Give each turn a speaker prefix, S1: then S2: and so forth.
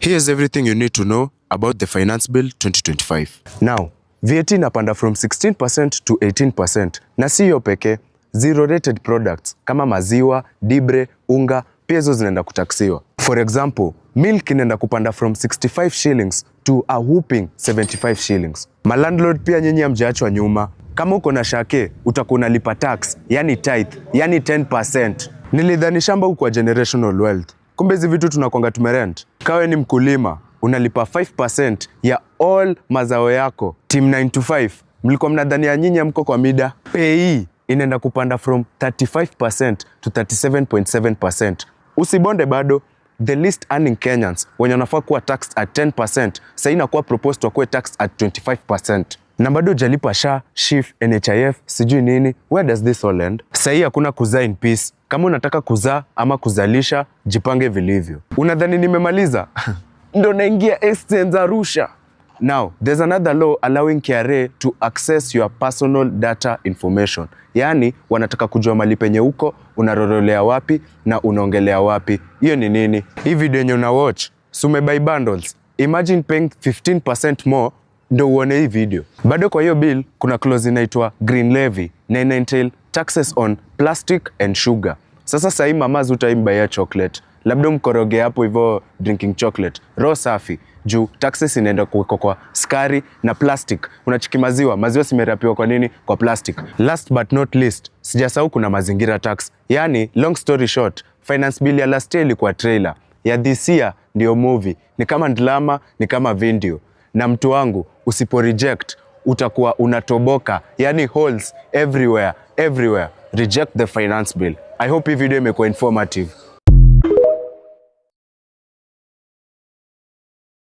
S1: Here's everything you need to know about the Finance Bill 2025. Now, VAT inapanda from 16% to 18%, na si hiyo pekee, zero rated products kama maziwa, dibre, unga pia hizo zinaenda kutaxiwa. For example, milk inaenda kupanda from 65 shillings to a whooping 75 shillings. Malandlord pia nyinyi hamjaachwa nyuma. Kama uko na shake utakuwa unalipa tax, yani tithe, yani 10%. Nilidhani shamba hukuwa generational wealth. Kumbe hizi vitu tunakwanga tumerent. Kawe ni mkulima, unalipa 5% ya all mazao yako. Team 9 to 5, mlikuwa mnadhania nyinyi mko kwa mida. PAYE inaenda kupanda from 35% to 37.7%. Usibonde bado, the least earning Kenyans wenye wanafaa kuwa taxed at 10% sasa inakuwa proposed wakuwe taxed at 25%, na bado hujalipa SHA, SHIF, NHIF, sijui nini. Where does this all end? Sahii hakuna kuzaa in peace. Kama unataka kuzaa ama kuzalisha, jipange vilivyo. Unadhani nimemaliza? Ndo naingia Essence Arusha. Now, there's another law allowing KRA to access your personal data information. Yaani, wanataka kujua mali penye uko, unarorolea wapi na unaongelea wapi. Hiyo ni nini? Hii video yenye una watch, si umebuy bundles. Imagine paying 15% more ndo uone hii video. Bado kwa hiyo bill kuna clause inaitwa green levy na ina entail taxes on plastic and sugar. Sasa sahii mamazi utaimbuyia chocolate, labda mkoroge hapo hivyo drinking chocolate, roho safi juu taxes inaenda kuwekwa kwa sukari na plastic. Unacheki maziwa, maziwa zimewrapiwa kwa nini? Kwa plastic. Last but not least, sijasahau kuna mazingira tax. Yani, long story short, finance bill ya last year ilikuwa trailer, ya this year ndio movie. Ni kama drama, ni kama video. Na mtu wangu, usipo reject utakuwa unatoboka, yani holes everywhere everywhere. Reject the finance bill. I hope hii video imekuwa informative.